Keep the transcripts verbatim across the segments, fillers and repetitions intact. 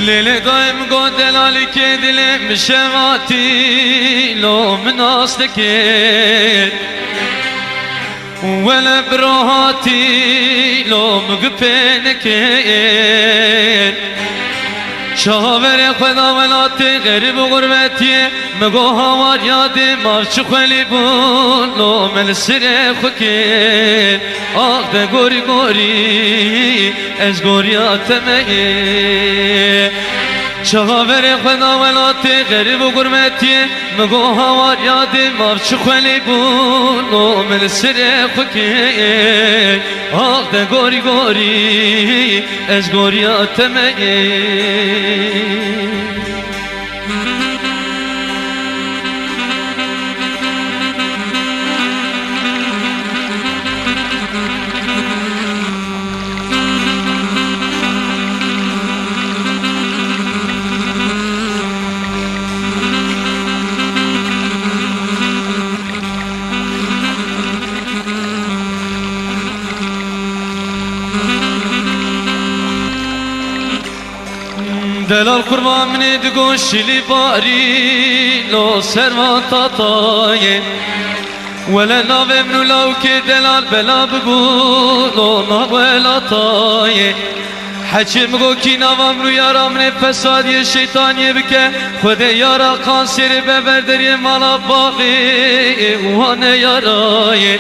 Lê lê dayê min got, delalîkê dilê min şevatî, lo min nas dikir. Wele bira hatî, lo min gipê nekir. Çaverê xwe da welatê xerîb û xurbetiyê, min got, hawar yadê mav çi xwelî bûn, lo min li sirê xwe kir. Ax de gorî gorî, ez goriya te me yê. Çaverê xwe da welatê xerîb û gurbetiyê, min got, hawar yadê mav çi xwelî bûn, o min li sirê xwe kê. Ax de gorî gorî, ez goriya te me yê. Delal qurban minê digo şilî barî lo servan tatayê. Wele navê min û lawkê delal bela bibû lo nav welatayê. Heçê min go kî nava min û yara min ê fesadiyê şeytaniyê bike. Xwedê yara qanserê be ber deriyê mala bavê û wane yarayê.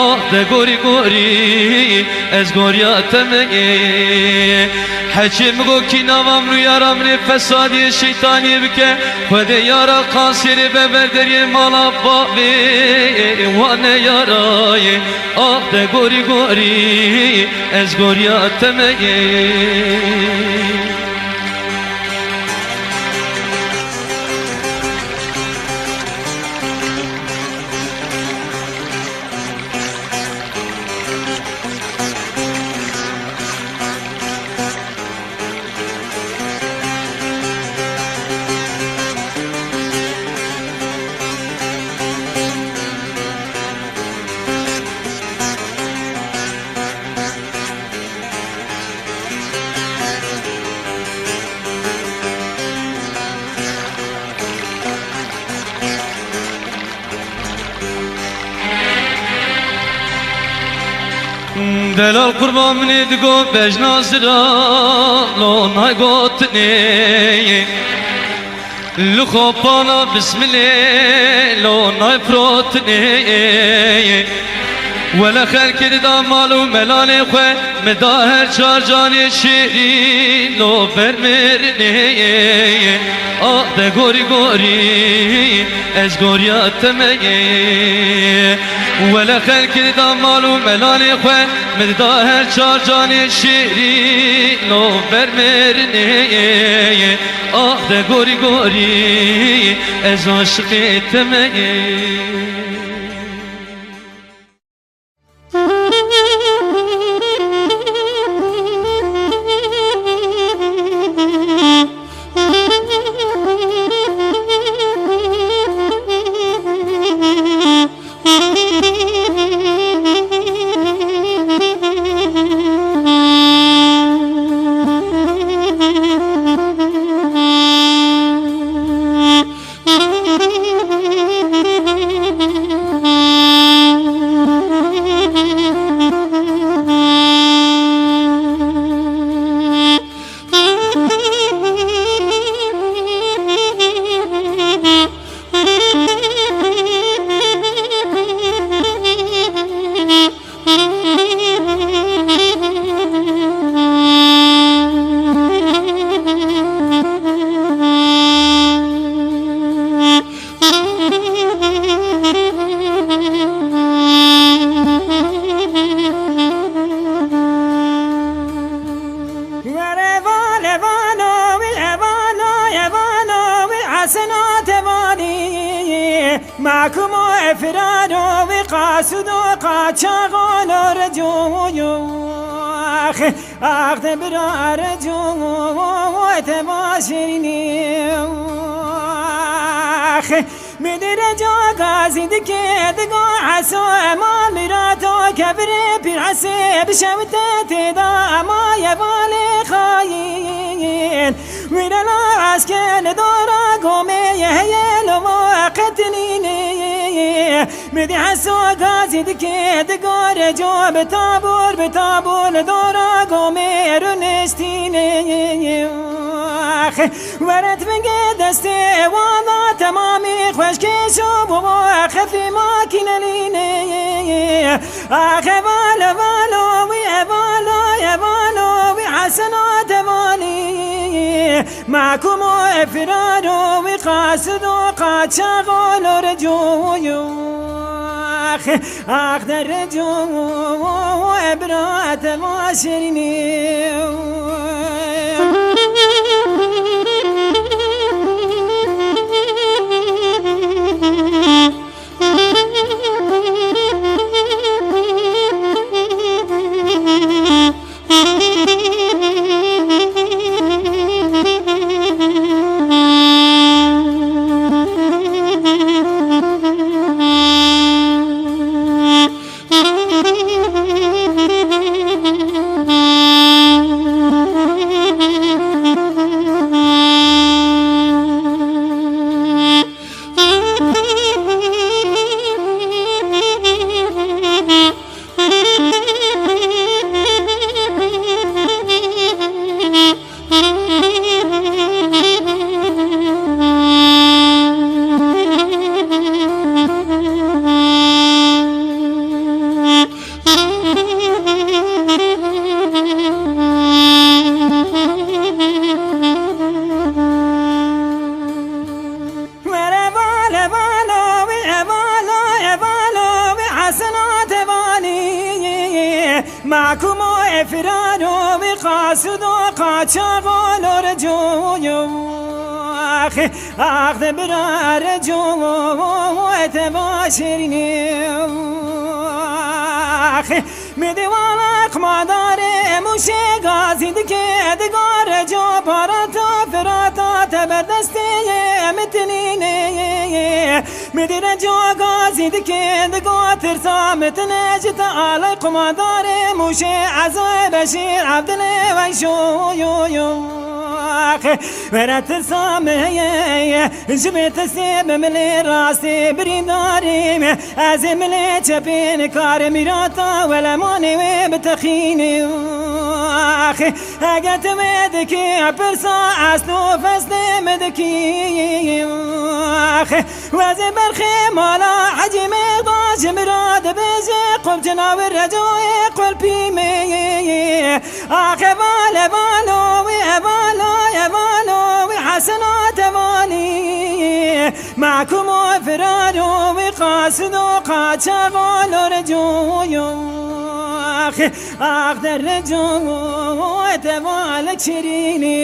Ah de gorî gorî, ez goriya te me yê. Heçê min go kî nava min û yara min ê fesadiyê şeytaniyê bike. Xwedê yara qanserê be ber deriyê mala bavê wane yarayê. Ah de gorî gorî, ez goriya te me yê. Delal qurban minê digo bejna zira lo nay gotinê. Li xopana bismilê lo nay protinê. Wele xelkê dida mal û melanê xwe, min da her çar canê şêrîn lo ber mirinê. Ah de gorî gorî, ez goriya te me yê. Wele xelkê dida mal û melanê xwe, min da her çar canê şêrîn lo ber mirinê. Ah de gorî gorî, ez aşiqê te me yê. Were vane vano wî evano evano wî eseno tevanî. Makumo efirano wî qasudo qaçaxono recoyo. Ax de bira reco te başirînî. Ax. Min reco gazî dike digo eso ema mirato kevirê Esê bi şewite tê de ema ye valê xayîn. Wî re la eske li dora gomê ye heye lo ma qetinînê. Midî heso gazî dike digore co bi tabor bi tabor li dora gomê rûniştînê. Ax, weret vingê destê wana temamî xweşkê şo bo xefî makînelînê. Axe valo valo wî evalo evalo wî heseno tevalî. Mahkumo efiraro wî qasido qaçaxo lo reco. Axe ax de reco ebra tema şirînê. Were vale valo wî evalo evalo wî hesena tevalî. Mahkumo efiraro wî qasido qaçaxo lo reco. Ax ax de bira reco te başirînê. Ax. Midî wala qmadare mûşê gazî dike digore co parata firata te ber destê ye mitinînê. Midî reco gazî dike digo tirsa mitine ji te alay qmadare mûşê ezoyê beşîr evdilê weyşo yo yo. Axe were tirsa me heye. Ji bê tirsê bi milê rastê birîndarî me. Ez ê milê çepê nikarim mîrata welemanê wê bitexînim. Axê eger tu wê dikî pirsa esl û feslê min dikî. Axê wezê berxê mala Hecî Mêxda ji min re dibêje qurcina wî recoyê qulpî me. Ax evalo evalo wî evalo evalo wî hesena tevalî. Mahkum û firaro wî qasido qaçaxo lo recoyo. Ax ax de reco tevalek şirînî.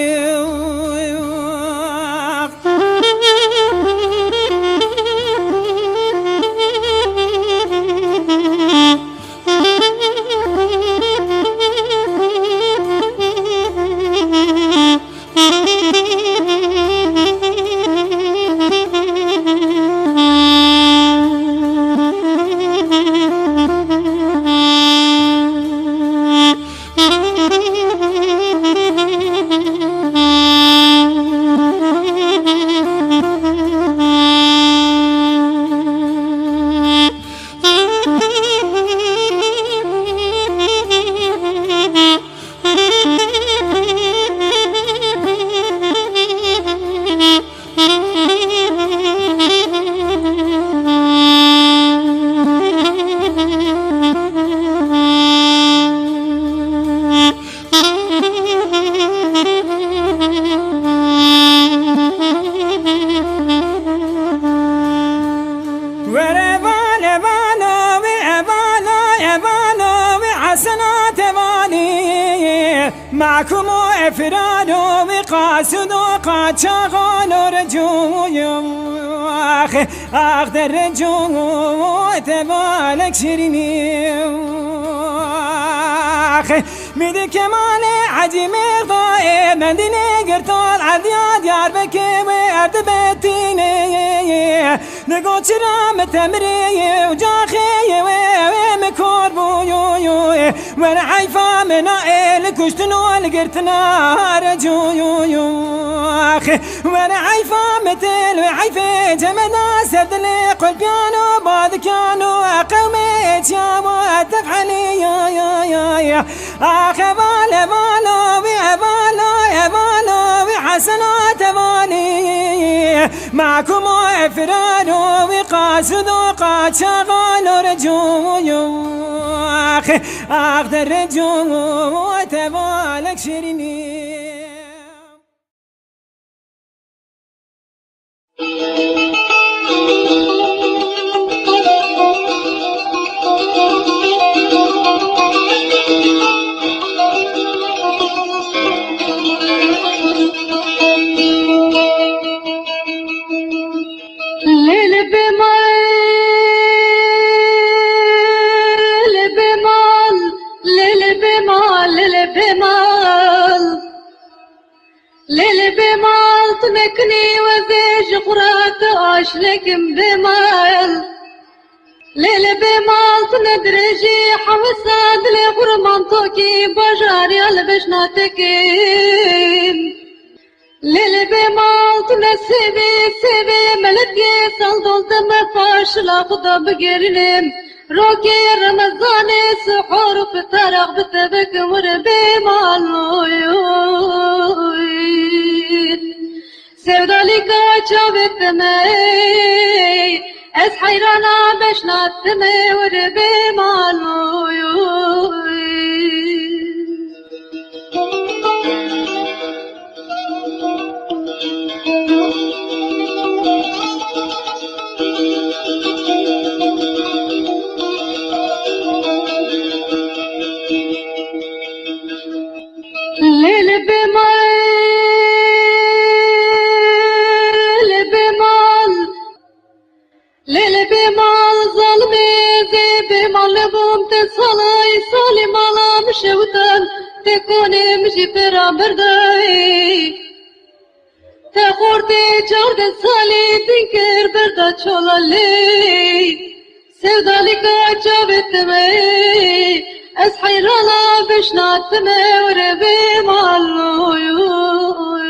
Were vale valo wî evalo evalo wî hesena tevalî. Mahkum û efiraro wî qasido qaçaxo lo recoyo. Ax ax de reco tevalek şirînî. Ax Mîdî Kemalê Hecî Mîrdayê, Mendînê Girtal, Evdiya Diyarbekê wê ev dibetînê. Digo çira min temirê û caxê wê, wê min kor bû, yo, yo. Were heyfa min a ê li kuştin û li girtina re, yo, yo, yo. Ax, were heyfa min til wê heyfê cemeda ser dilê qulpiyan û badikan û qewmê çawa tefhelî, ya, ya, ya, ya. Ax, heval, hevalo wî, hevalo, hevalo wî, Heseno tevalî. Mahkûmo efraro wî, qasûdo qaçaxalo re, coyo. Ax, ax, de re, coyo, tevalek şirînî. Lê li bê mal, lê li bê mal, lê li bê mal, lê li bê mal. Lê li bê mal tu nekinî wezê ji xwe re tu aşlekim bê mal. Lê li bê mal tu nedirêjî hewisa dilê xwe re mantokî bajariya li beşna tekin. Lê li bê mal tu ne sêvê, sêvê melekê sal dol te me paşila xwe da bigirînim. Rokê Remezanê sihor û fitar ax bi te bikim wir bê mal oy, oy. Sevdalîka çavê te me, ez heyrana beşna te me wir bê mal oy, oy. Lê li bê mal, li bê mal. Lê li bê mal zalimê zê bê mal nebûm te salay salî mala min şewtan te konê min jî pêra berdayî. Te xortê çardeh salî din kir berda çola lê. Sevdalîka çavê te me, ez heyrana beşna te me were bê mal oy, oy.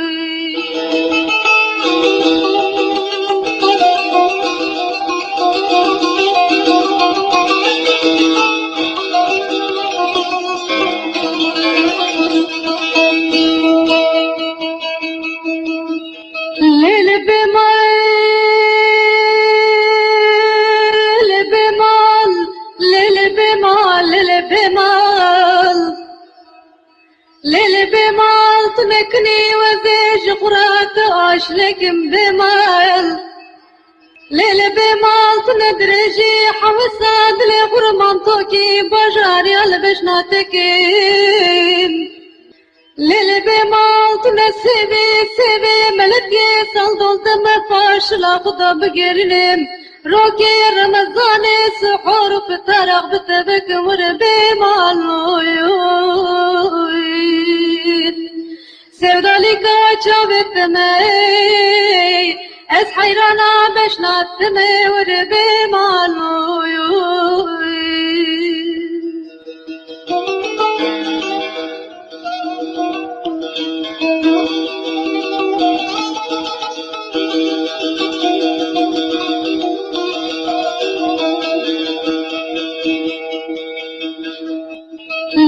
Lê li bê mal, lê li bê mal, lê li bê mal, lê li bê mal. Lê li bê mal tu nekinî wezê ji xwe re tu aşlekim bê mal. Lê li bê mal tu nedirêjî hewisa dilê xwe re mantokî bajariya li beşna tekin. Lê li bê mal tu ne sêvê, sêvê melekê sal dol te me paşila xwe da bigirînim. Rokê Remezanê sihor û fitar ax bi te bikim wir bê mal oy, oy. Sevdalîka çavê te me, ez heyrana beşna te me wir bê mal oy, oy.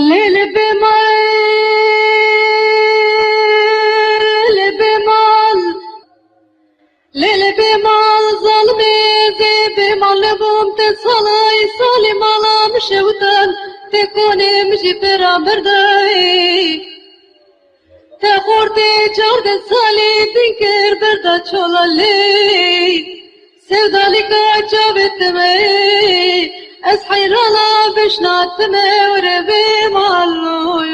Lê li bê mal, lê bê mal. Lê li bê mal zalimê zê bê mal nebûm te salay salî mala min şewtan te konê min jî pêra berdayî. Te xortê çardeh salî din kir berda çola lê. Sevdalîka çavê te me, ez heyrana beşna te me were bê mal oy.